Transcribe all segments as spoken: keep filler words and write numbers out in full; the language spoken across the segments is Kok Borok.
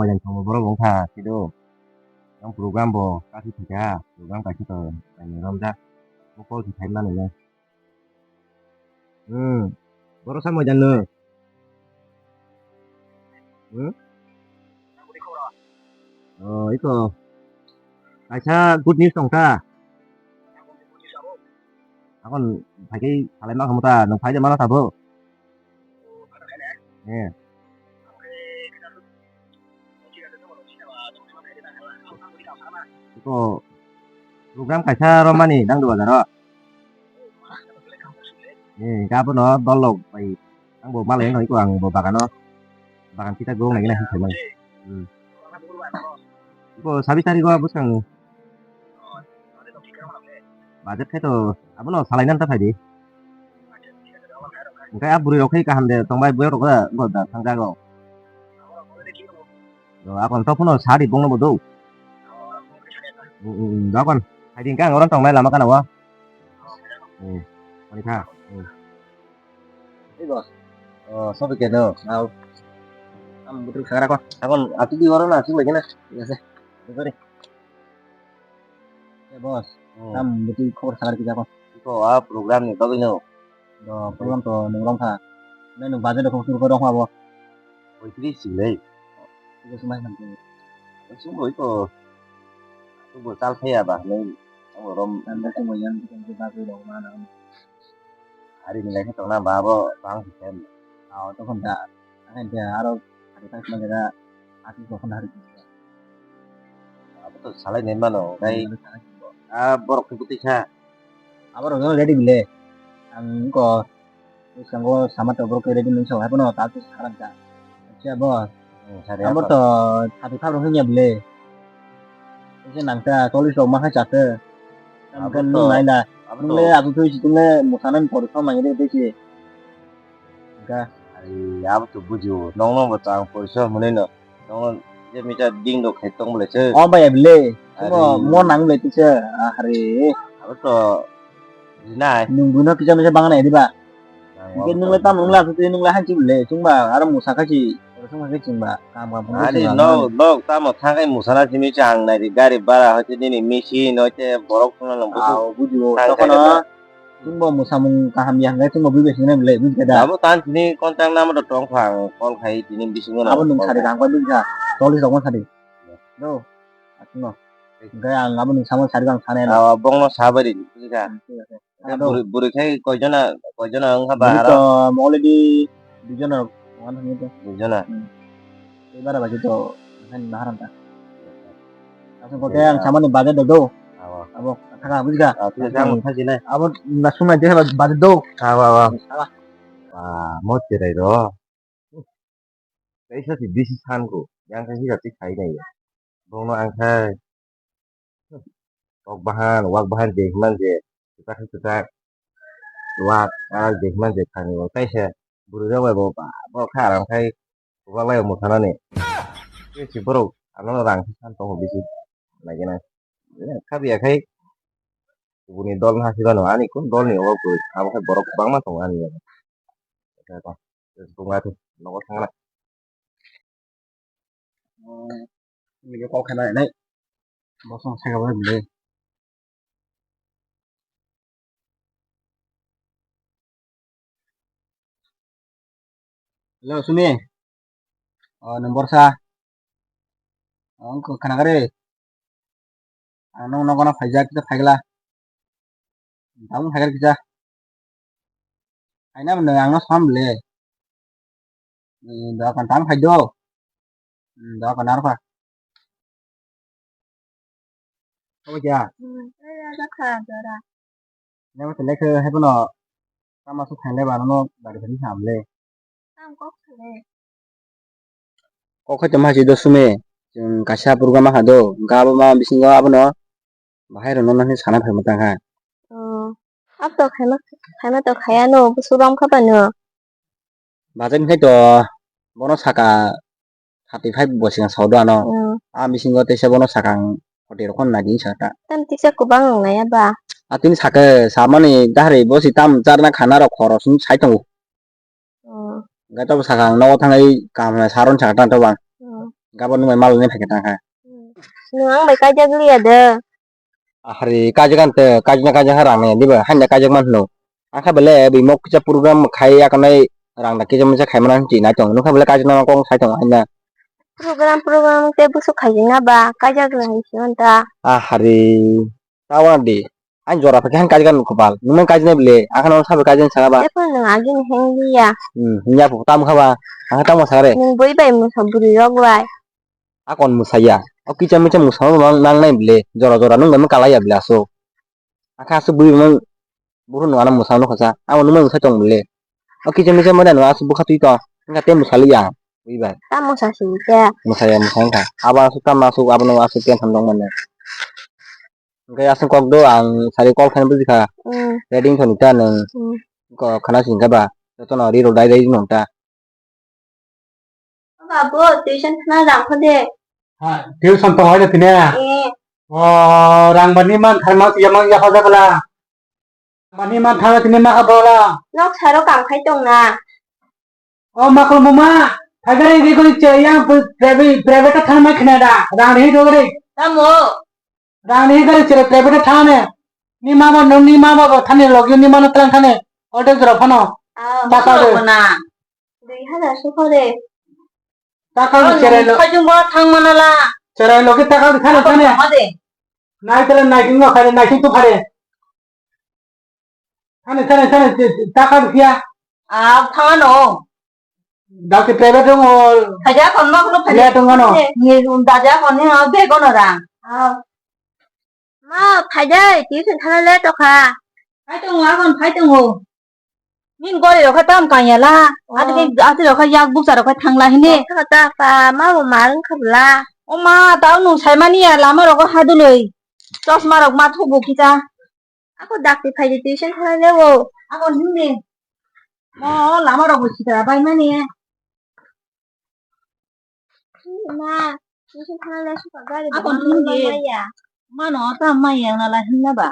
Moilan thangbo borok wngkha, kido. Ang program bo kasi thika, program kaisa to, ani romjak. Bo call si thai mani no. Hmm. Borok sa moilan no. Hmm? Oh, iko. Kaisa good news tong ta. Akon phai khe salai ma khamu ta, nwng phai de mano ta bo. Eh. Iko program kaisa romani nang do bazar o. Eh, gabono dol rok bai ang bo malai no iko ang bo bagano. Bagan kita gong nai nai sai. Hmm. Iko sabi tari go bwsang. Budget khai to abono salai nan ta phai di. Engkai a bwrwi rok khai kaham de tong bai boyok rok da go da thang jago. Akon to phuno sadi bongno bo do. Dokon hai ding kang oran tong lai lama kana wa. Ani kha. Ei boss. Oh, sobi keno. Au. Am butruk sagara ko. Akon ati di oro na sing lagi na. Iya sih. Sorry. Eh boss. Hmm. Am butruk khobor sagara kita ko. Iko a program ni bagwi no. Do program to nung rong kha. Nai nung budget ko sur ko rong kha bo. Poitris sing lai. Iko sumai nang. Sumai ko. Iko sal thaya ba nai. Amo rom. Anda sumai yang kita bagwi rong mana. Ari ni lai khe tongna ba abo bang khe. Aw tokon da. Ang dia aro hari kai sma jaga ati tokon hari. Abo to salai nai mano kai. A borok khe bwtwi kha. Abo rok ready bile. Ang ko bwskango sama to borok ready nung sa hai bono ta tu salam ta. Acha bo. Abo to thatu thap rok hwnya bile. Ese nangta chollish rok ma hai chate. Abo to nung nai la. Nung le abo to isi tung le musanan pori so mangi de si. Ga. Ai abo to bujo. Nong nong bo chang pori so mune no. Nong je mita ding do khai tong bole se. O bai bile. Mo mo nang le tise. Are. Abo to. Nai. Nung buino kisa misa bang nai diba. Nung le tam nung la tu nung la han chim le chungba aro musa kha chi. Oro sung kha chingba kam kam. Ari no log tamo thangai musa na chimi chang nai ri gari bara hoite nini misi no te borok tuna no busu. Au buju tokhono chungbo musa mung kaham ya hangai chungbo bui besing nai le bui keda. Abo tan tini contact number to tong phang call khai tini bisingo. Abo nung sari gang pa bui kha. Toli rok sari. Do. Asno. Hingke ang aboni samung sari ang sanai no. Aw, bongno sabai di, buji kha. Hmm, thik ase. Hingke bwrwi, bwrwi khai koijona, koijona wngkha ba aro? Bwrwi to already duijona wngkha thangwi to. Duijona? Hmm. Tei bara bai khe to, haini maharang ta. Aswk kote ang samani budget do do. Aw. Abo, thaka, buji kha? Aw, thik ase, ang thang jinai. Abo, na sunai de budget do. Aw, aw, aw. Sala. Ba, mo cherai ro. Kaisa se bisi sango, yang khe hika se khai nai. Bono ang khai kok bahan, wak bahan je himang je, kwchak khe kwchak, wak, ah, je himang je thani bo. Kaisa bwrwi rok bai bo, ba, bo khe aram khai kwbak lai muthana ni. Kaisa borok ano rang khe san tongo bisi nai gana. Khabiya khai kubuni dol no hachibano, ani kun dol ni obo kwrwi, abo khai borok kwbangma tongo ani yago. Tongo ati nogo thangna. Nini kok khe nai nai. Bosong sai kabo nai. Hello, Sumi. Oh, nwng borsa. Oh, wngkha khana gari. Ang nung nogo no phaijak kisa phaigla. Tabuk phaigla kisa. Phaina mwnwi ang no sam le. Dokan tang phai do. Dokan ar pha. Obo kya? Nemo tele khe hebono tama su thangle ba no bari bari ham le. Ang kok sale. Kok khe tongma hai do Sumi, chwng kaisa program ma kha do, hwnkhe abo ma bisingo abono bahai rwno nang sana phaima tang kha. Oh, abo to khaima, khaima to khaya no, busu rom kha ba no. Bajar ni khai to bono saka thirty five bo sing sa do ano. Hmm. A bisingo teisa bono saka ang forty rok nai di sa ta. Tam tisa kubang ang nai ba. A tini saka samani dahri bo si tam charna khana rok khoro sung sai tongo. Hmm. Gato saka ang nogo thangai kam na saron saka tan to bang. Hmm. Gabon nwng bai mal nai phaikha tangkha. Hmm. Nwng ang bai kaijak liya de. Ahari kaijak ante, kaijak na kaijak ha rang nai diba, haino kaijak man hino. Angkha bele bimok kisa program khai akonai rang da kisa misa khai mana hinchi nai tong. Nukha bele kaijak na kong sai tong haina. Program, program te busuk khai na ba, kaijak lai si manta. Ahari, tawa di. Ang jora phaikhe han kaijak nukha bal. Nung man kaijak nai bele, akhano sabai kaijak sara ba. Tei phano nwng agini heng liya. Hmm, hinya phu tam kha ba. Ang tam kha sare. Nwng bui bai musa bwrwi rok bai. Akon mwsaya. O kicha micha mwsama mang nang nai bele. Jora jora nung bai kalai ya bele aswk. Akha aswk bui mang buphuru nung ano mwsama nukha sa. Abo nung bai mwsai tong bele. O kicha micha manya nung aswk bwkha twi tong. Wngkha tei mwsali ya. Bui bai. Tamo sa sini khe. Mwsaya mwsang kha. Abo aswk tamo aswk abono aswk tension tong manya. Hwnkhe aswk kok do ang sari call khaina buji kha. Hmm. Ready wngthoni ta nwng. Hmm. Ko khana singkha ba. Jotono ree rok dai dai nung ta. Babu, tuition thana rang kho de. Ha, tuition tong hoi de tine. Eh. O, rang bani man thar ma ya mang ya kho jakla. Bani man thar tine ma kha bola. Nok saro kam khai tong na. O makul muma, thagari ri gori che yang private, private thang mai khna da. Rang ri do gori. Tamo. Rang ri gori che private thang ne. Ni mama no ni mama bo thani logi ni mano tlang thani. Order jora phano. Ah, taka de. Mana. Dui hazar se kore. Taka de cherai lo. Khajung bo thang mana la. Cherai logi taka de thani thani. Nai tele nai king no khare nai king tu khare. Thani, thani, thani, te, te, taka rwkya. Ah, thangano. Dakti private tongo. Khaja kon ma kuno khaja. Le tongano. Ni daja kon ni, ah, bego no rang. Ah. Ma, khaja, tuition thana le to kha. Phai tongo, akon phai tongo. Min gori rok kha tam kanya la. Oh. Ati ke, ati rok kha yak bukcha rok kha thangla hini. Oh, ta pa, ma bo ma rung kha bla. O ma, tao nung sai mani ya, lama rok kha haduloi. Chosma rok ma thubu kita. Ako dakti phaidi tuition thana lewo. Ako nini. Mo lama rok bo sitra bai mani. Ma, tuition thana le suka gari. Ako nini. Maya. Mano ta maya na la hinna ba.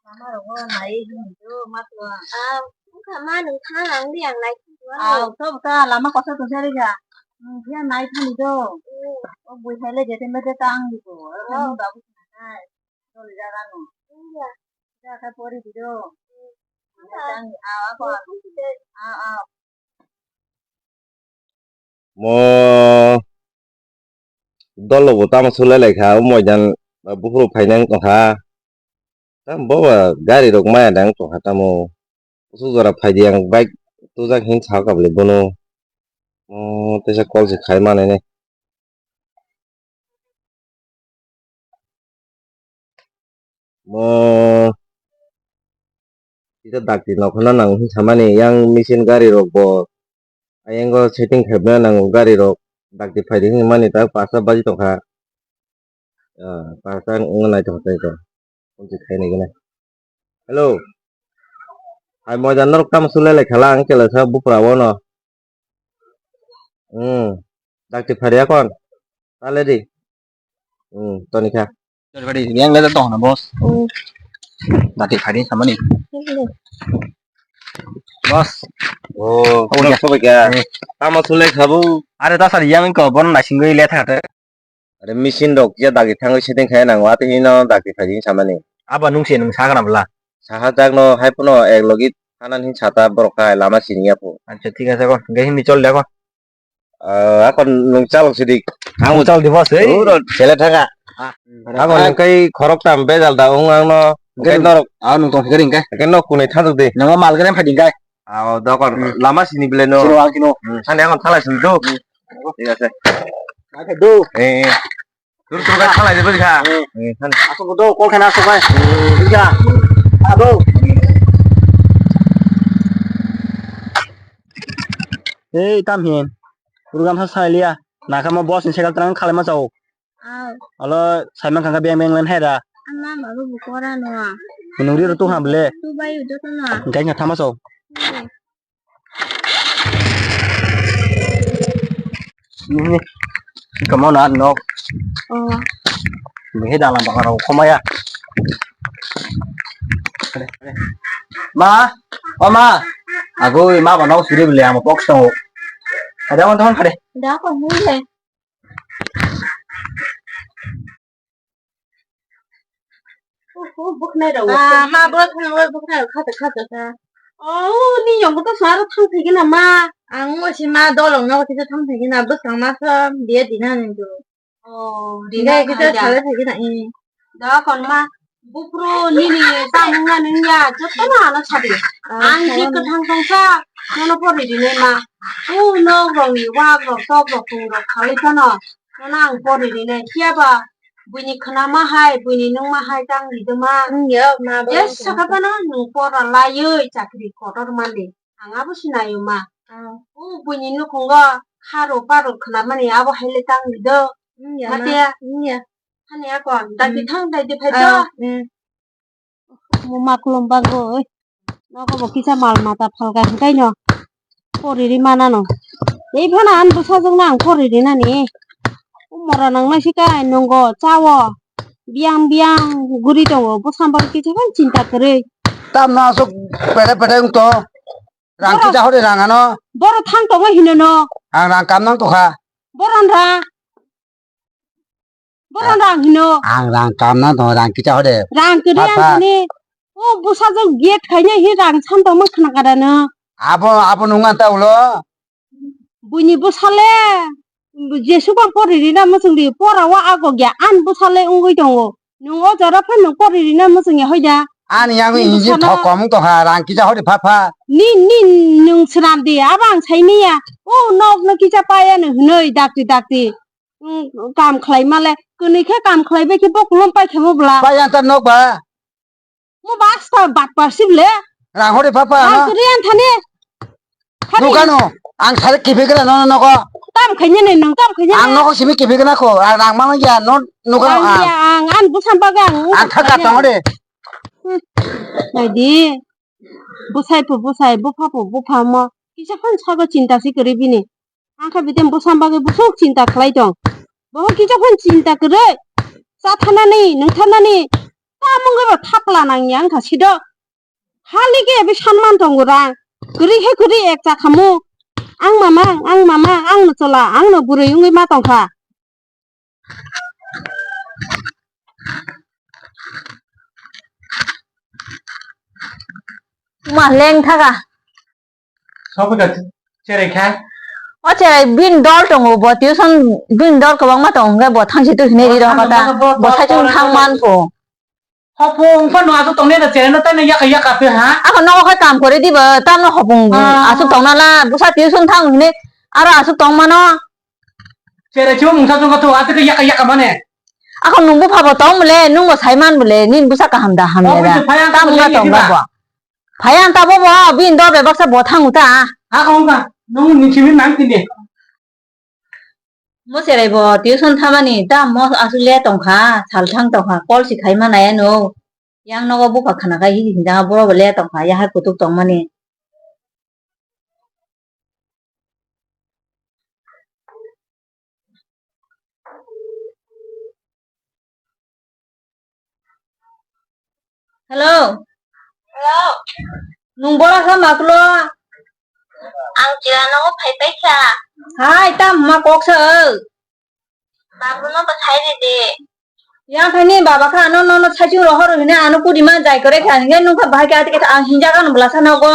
Lama rok nai hindu ma tua. Ah, wngkha ma nung thang ang di ang nai thang tua. Ah, to ta lama kosa to jari ja. Nung dia nai thani do. Hmm. O bui hele jete mete ta ang di ko. Oh. Ani babu nai. Dol jaga no. Iya. Jaga pori di do. Hmm. Tang, ah, apa? Ah, ah. Mo dolo bo tamo sulai lai kha, o moidan buphuru phainai wng tong kha. Tamo bo ba gari rok maya dang tong kha tamo. Usuk jora phai di ang bike tujak hin sa kha bwle bono. Mo teisa call se khai manai nai. Mo kisa dakti nokhorna nango hin samani yang machine gari rok bo ayang o setting khaibna nango gari rok dakti phaidi hin mani ta pasta baji tongkha. Ah, pasta wngna naithok tei ko. Kunti khaini gwnai. Hello. Hai moidan norok tamo sulai lai khala ang kela sa bupra wono. Hmm. Dakti phari akon. Tale di. Hmm, toni kha. Sorry, buddy. Yang le tong na, boss. Hmm. Dakti phari samani. Hmm. Boss. Oh, oh, ya. Sobai kha. Hmm. Tamo sulai khabu. Are ta sar yang ko bon na singoi le thate. Are machine rok ya dagi thangwi setting khai nango, ate hino dagi phai samani. Aba nung se nung sagra bla. Saha jak no hai puno ek logi thanan hin sata borok khai lama sini ya phu. Acha, thik ase ko. Ge hindi chol de ko. Ah, ako nung chalok sidi. Ang chal di boss, eh. Uro chele thanga. Ah. Ako nung kai khorok tam bejal da ung ang no. Kai norok. Ah, nung tong kering kai. Kai nok kunai thaduk de. Nang mal keren phading kai. Ah, dokon. Hmm. Lama sini bile no. Sini wal kino. Hmm, sani akon thalai sini do. Hmm. Thik ase. Nai do. Eh, eh. Dur dur kai thalai de bujikha. Hmm. Eh, sani. Asok do, call khana asok kai. Hmm. Bujikha. Ado. Ei, tam hin. Program sa sai liya. Nakama boss ni sekal terang khalai ma chao. Aw. Alo, sai man khangkha beng beng len hai da. Ang ma babu bu kora no. Nung ri ro tu ha ble. Tu bai u joto no. Gai nga thama so. Oke. Ini. Kamu na nok. Oh. Ini dalam bakar rau koma ya. Ma, o ma. Aku ma ba nok suri ble ang box tong. Ada on ton kade. Da ko mule. Buknai rok. Ah, ma bro thang oi buknai rok khata khata kha. Oh, ni yong ko sa ro thang thai gina ma. Ang mo si ma dolong no kisa thang thai gina bwsang ma sa biya dina ni do. Oh, dina khaida. Da kon ma bupro nini tamung na nung ya joto na ano sadi. Ang je kwthang tongsa nono pori rinai ma. U nok rok ni wak rok tok rok tung rok khalai phano nono ang pori rinai. Phiya ba buini khwnama hai buini nungma hai tang ridoma. Wngya ma ba. Jesa kha phano nung pora laiwi chakri kotor mandi. Ang abo sinai ma. O buini nukhungo kharo paro khwnamani abo hai le tang rido. Wngya ma. Mate. Wngya. Hani akon dati thang dai di phai do. Mo maklum bagoi. Nogo bo kisa mal mata phalga hintai no. Poriri manano. Ei phana an bwsajwk nang poriri nani. Umora nang nai sikai nongo chawo. Biang biang guri tongo bwsamba kisa phan chinta kwrwi. Tamno aswk pede pede wngto. Rang kisa hori rang ano. Boro thang tongo hino no. Ang rang kam nang tokha. Boron ra. Boron rang hino. Ang rang kam nang tongo rang kisa hori. Rang kwrwi ang thani. O bwsajwk gate khaina hi rang san tongma khna kada no. Abo abo nung anta ulo. Buini bwsale jesukang pori rina muchungdi pora o agogya an bwsale wngwi tongo. Nung o jora phano pori rina muchungya hoida. Ani yang inji thok kom tokha rang kisa hori pha pha. Ni ni nung swnam di abo ang sai manya. O nok no kisa paya no hwnwi dakti dakti. Kam khlai male kwnwi khe kam khlai bai khe bokulom pai khe mo bwla. Paya ta nok ba. Mo basta bat parsib le. Rang hori papa. Ang kuri an thani. Nukano ang sare kiphikra no nogo. Tam khanya ne nang tam khanya. Ang nogo simi kiphikra ko. Ang rang mama ya no nukano ang. Ya ang an busan baga ang. Ang thaka tong de. Nai di. Busai pu busai bupha pu bupha mo. Kisa khan sago chinta si kuri bini. Ang kha bidin bwsam bagwi bwswk chinta khlai tong. Bo kisa phano chinta kwrwi. Cha thanani, nung thanani. Tamungwi bo thapla nangya wngkha sido. Hali khe ebe sanman tongo rang. Kwrwi khe kwrwi ek cha khamu. Ang mama, ang mama, ang no chola, ang no bwrwi wngwi ma tongkha. Ma leng thaga. Sobo da cherai kha. O cherai bin dol tongo bo tuition bin dol kwbangma tongo hwnkhe bo thangsi twi hinwi ri rw kata. Bo saichung thang man pho. Hopung phano aswk tongnai da cherai no taino yaka yaka phi ha. Ako nogo khai kam kore dibo tamno hopung aswk tongna la bwsa tuition thang hinwi aro aswk tong mano. Cherai chuma mungsa chungkha tho aswk yaka yaka mane. Ako nungbo phabo tong mole nungbo sai man bole nini bwsa kaham da hamya da. Tamungma tong ba bo. Phai ang tabuk bo bini dol bai baksa bo thango ta. Ha kong ka, nung ni chini nang tini. Mo cherai bo tuition thamani ta mo aswk le tongkha, sal thang tongkha, call si khai ma nai ano. Yang nogo bupha khna khai hi hinjak boro bo le tongkha, ya hai kutuk tongmani. Hello. Hello. Nung bora kha maklo? Ang chira no phai paisa. Hai tam ma kok sa. Babu no ba thai de de. Yang thani baba kha no no no thai chung rohor hine ano kudi ma jai kore kha nge nung kha bahai kha ang hinjak ano bla sa no go.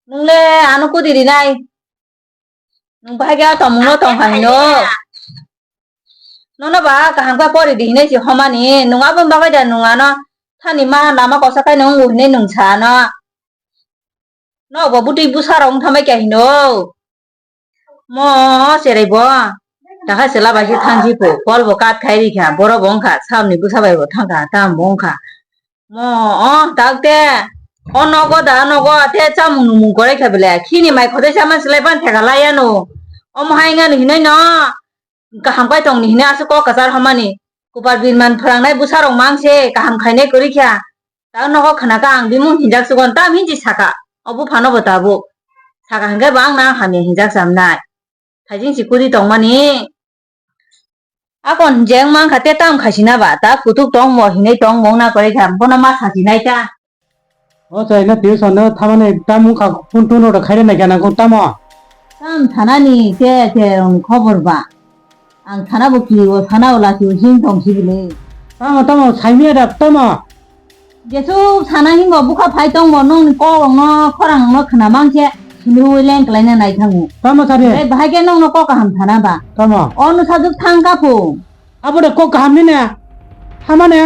Nung le ano kudi rinai. Nung bahai khe o tongmung no tong hai no. Nono ba kaham khe pori di hinwi si homani. Nung abo bagwi da nung ano thani ma lama kosa khai nung hinwi nung sa no. No bo butwi bwsa rok wng thambai kya hino. Mo cherai bo. Takha chwla bai khe thang si pho. Call bo cut khai ri kha. Borok bo wng kha. Samni bwsa bai bo thang kha. Tam bo wng kha. Mo, o, tak te. O nogo da, nogo, te chamung numung korai kha bele. Khini mai khotai sama silai ban theka lai ano. Omo hai wngya no hinui no. Kaham kai tong ni hinui aswk kok kwchar hamani. Kupar birman phrang nai bwsa rok mang se, kaham khainai kwrwi kha. Tak nogo khna kha ang bimung hinjak sugon, tam hinji saka. O bupha no bo tabuk. Saka hinkhe bo ang na hamya hinjak cham nai. Thaijing si kudi tongmani. Akon jeng mang kha te tam khaisina ba, ta kutuk tong mo hinui tong mung na kwrwi kha, bono ma sasinai ta. O chai na tuition no thamani tam wngkha phone tun order khaina naikha nang tamo. Tam thanani te te rong khobor ba. Ang thana bo kiri o thana o laki o hing tong si bile. Tamo tamo saimi ada tamo. Jesu sana himbo bukha phai tongbo nongni kok rokno khorang rokno khna mangkhe simi ui leng klaina nai thango. Tamo sari. Tei bahai khe nongno kok kaham sana ba. Tamo. O no sajwk thang ka phu. Abo de kok kaham ni ne. Hamane.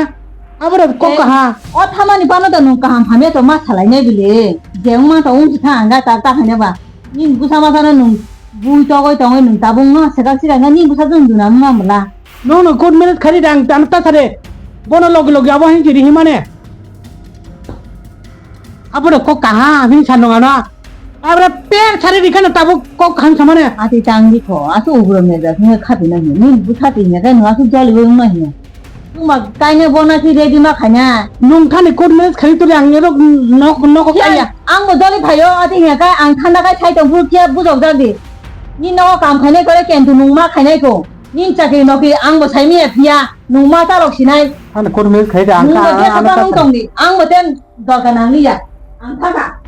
Abo de kok kaha. O thamani pano to nung kaham hamya to ma salai nai bile. Je wngma to wng si thang ang ga ta ta khaina ba. Nini bwsa masa no nwng bui togoi tongoi nwng tabuk no swkang swkang khe nini bwsa jung duna wngma bwla. Nono court marriage khari dang tano ta sare. Bono logi logi abo hin jiri himane. Abo de kok kaha hin san nong ano. Abra per sare rikhano tabuk kok kaham samane. Ati tang di kho asu ugro me ja nge khati na hin nini bwsa ti ne kai no asu jali wng ma hin. Tuma kaine bona si ready ma khaina. Nung thani court marriage khani tuli ang erok nok nok kaya. Ang bo jali phayo ati hiya kai ang thanda kai sai tong phuru kiya bujok jak di. Ni nogo kam khainai kore kentu nung ma khainai ko. Ni chakri nokri ang bo sai miya phiya nung ma ta rok sinai. Thani court marriage khai da ang. Nung bo kha- kesa ang ta nung tong di ang bo ten dorkar nang liya. Ang thaka.